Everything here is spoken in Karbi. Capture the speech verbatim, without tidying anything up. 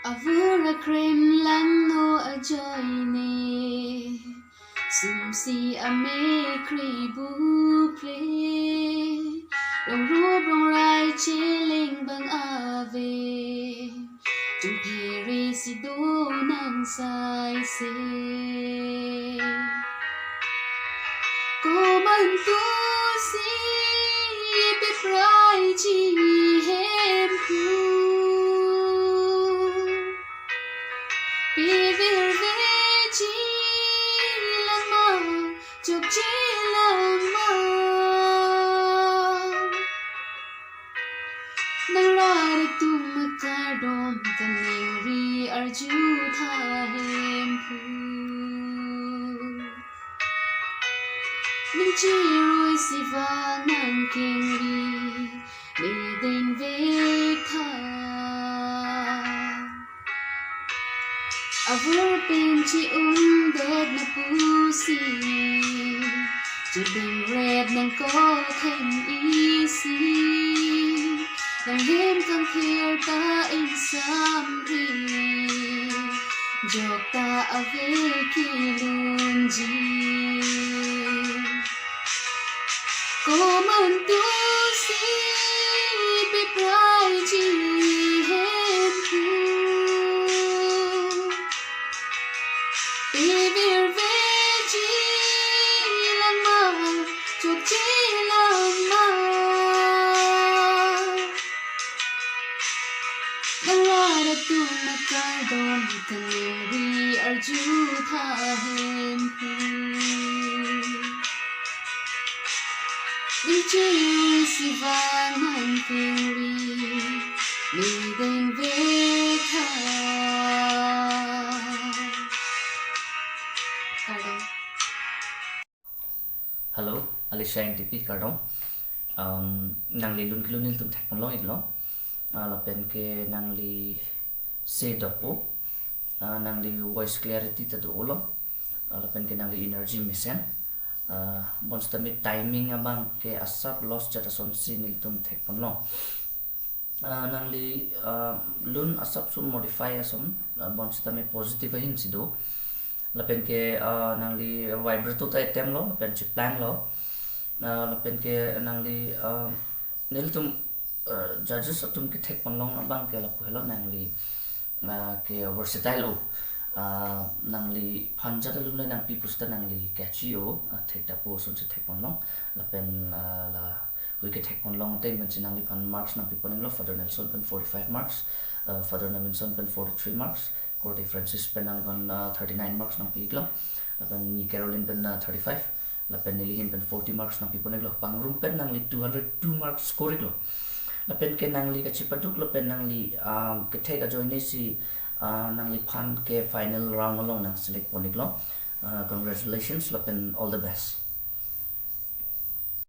Avur akrem langno ajoine, sumsi amekri buple, rong rup rong rai cheleng bang ave, jung phere si do nang saise. Komantusi pepraiji Hemphu, pevirveji langma, chokche langma. Nang rat atum akardom kaningri arjutha Hemphu. Ningcherui si vang nang kengri, ne dengvek tha. Avur pen chi-ungdet na pusi, chedeng ret nang kok hem isi, nang hem kangthir ta ingsamri, jok ta ave kelunji. Komantusi pepraiji Hemphu, pevirveji langma, chokche langma. Nang rat atum akardom kaningri arjutha Hemphu. Ningcherui si vang nang kengri, ne dengvek tha. Kardom. Hello, Alisha N T P, kardom. Um, nangli lun kelun nelitum thekponlong iklo. Ah, lapen ke nangli se dok-o. Ah, nangli voice clarity ta do-o lo. Ah, lapen ke nangli energy mesen. Ah, bonsitame timing abang ke asap loss chat asonsi nelitum thekponlong. Ah, nangli, ah, lun asapso modify ason, ah, bonsitame positive ahin si do. Lapen ke, ah, nangli vibrato ta etem lo, lapen cheplang lo. Ah, lapen ke nangli, ah, nelitum, ah, judges atum kethekponlong abang ke lapu helo nangli, ah, ke versatile o. Ah, nangliphan jat alun le nangpi pusita nangli catchy o, ah, thekdapo asonsi thekponlong. Lapen, ah, la hui kethekponlong ateng pensi nangliphan marks nangpipon iklo, Father Nelson pen forty-five marks, uh, Father Navinson pen forty-three marks, Korte Francis pen nangliphan, uh, thirty-nine marks nangpi iklo, lapen ni Caroline pen, uh, thirty-five, lapen nelihin pen forty marks nangpipon iklo. Pangrum pen nangli two hundred two marks score iklo. Lapen ke nangli kachipaduk lapen nangli, um, kethek ajoine si, uh, nangliphan ke final round along nang select pon iklo. Uh, congratulations lapen all the best.